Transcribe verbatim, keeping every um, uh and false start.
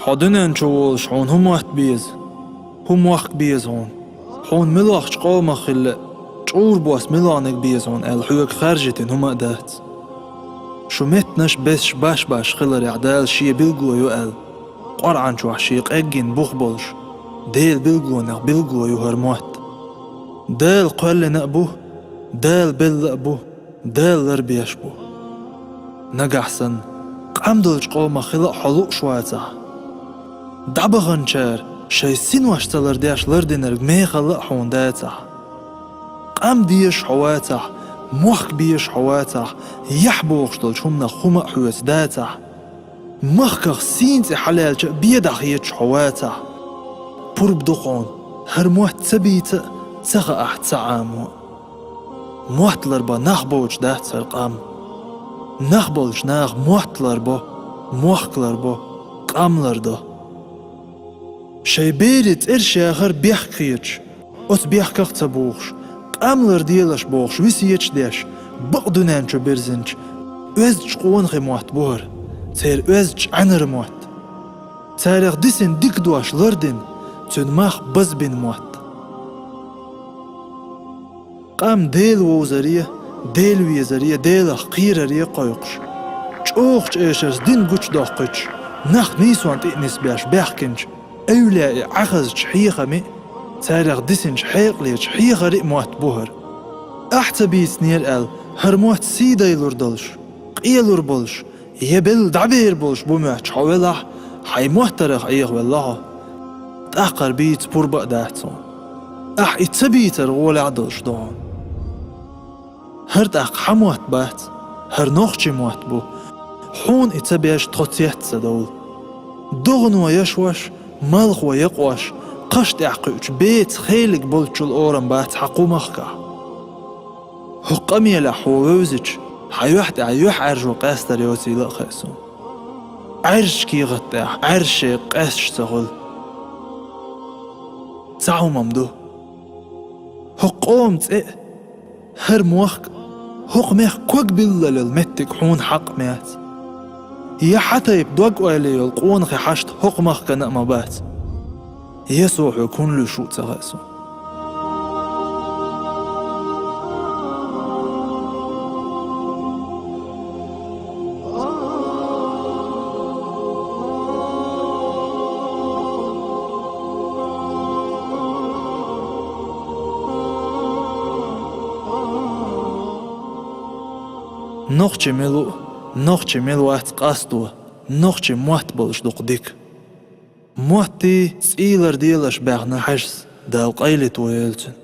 Хьо дуьнен чу волуш хьуна хӀун мотт беза? ХӀун мохк беза хьуна? Хьуна муьлхачу къомах хилла, чӀура бос муьлханиг беза хьуна аьлла, хьоьга хаьржийтина хӀума а дац. Шу меттанаш бесаш баш-баш хиларехь Дала Шен билгало ю аьлла, Къуръан чохь Шен къеггина бух болуш, Делан билгалонех билгало ю хӀара мотт. Дала кхоьллина а бу, Дала белла а бу, Дала ларбеш а бу. Нагахь санна, къам долчу къомах хила а хьо лууш вацахь, дӀабаханчара шайн синош ца лардеш лардинарг мехала а хьуна дацахь, къам дезаш хьо вацахь, мохк безаш хьо вацахь, яхь бохуш долчу хӀуманах хӀума а хьоьца дацахь, махках сийна цӀе хьалаьлча а бен дӀахеташ хьо вацахь, пурба ду хьуна, хӀара мотт ца бийца а, ца хаахь ца Ӏамо а. Мотт ларбан нах боцуш дац хӀара къам. Нах болчу наха мотт ларбо, мохк ларбо, къам лардо. Шайн берийн цӀераш яхар бехк хеташ, оцу бехках а ца бухуш, къам ларделаш бохуш весеташ а деш, бакъ дуьнен чу бирзинчу оьздачу къонахийн мотт бу хӀара, церан оьздачу Ӏаьнара мотт. Царах дисина дика дош лардина, цуьнан мах базбина мотт. Къам Дела вовзаре, Дела везаре, Делах кхераре кхойкхуш, чӀогӀачу эшарца дин гучудоккхуьйтуш, нах нийсонан тӀе а нисбеш баьхкинчу эвлаяийн Ӏаьхазчу хьехамийн а, царах дисинчу хьекъалечу хьехарийн а мотт бу хӀара. Ахь ца бийцинера аьлла, хӀара мотт сий дайлур долуш, къелур болуш, я белла дӀабер болуш бу моьттуш хьо велахь, хьайн моттарах Ӏехавелла хьо. ТӀаккха хӀара бийца пурба а дац хьуна. Ахь и ца бийцар гӀолехь а долуш ду хьуна. ХӀара тӀаккха хьан мотт бац, хӀара нохчийн мотт бу. Хьуна и ца беш тхо цец ца довла. ДогӀано яшош, малхо якъош, кхаш тӀехь кхуьучу беца хелиг болччул орам бац хьан кху махкахь. ХӀокху къамелехь хьо вевзича, хьан юьхь тӀехь юьхьӀаьржо къаьстар йоцийла а хаьа суна. Ӏаьржачу кехат тӀехь Ӏаьржа шайга къаьсташ ца хуьлу. Цхьа хӀума-м ду. ХӀокху къоман цӀе а, хӀара мохк а, хӀокху мехкан ког биллал йолу меттиг хьуна хьакъ ма яц. Я хьан тайпа дог-ойла йолу къонахий хьашт хӀокху махкана а ма бац. Я со хьоьга хӀунда луьйш ву а ца хаьа суна. Нохчи мила ву, нохчи мила вац къасто, нохчи мотт болуш дукха дика. Моттий цӀийлар делаш баьхна хьажас, Дала къайле тоелла цуьнан.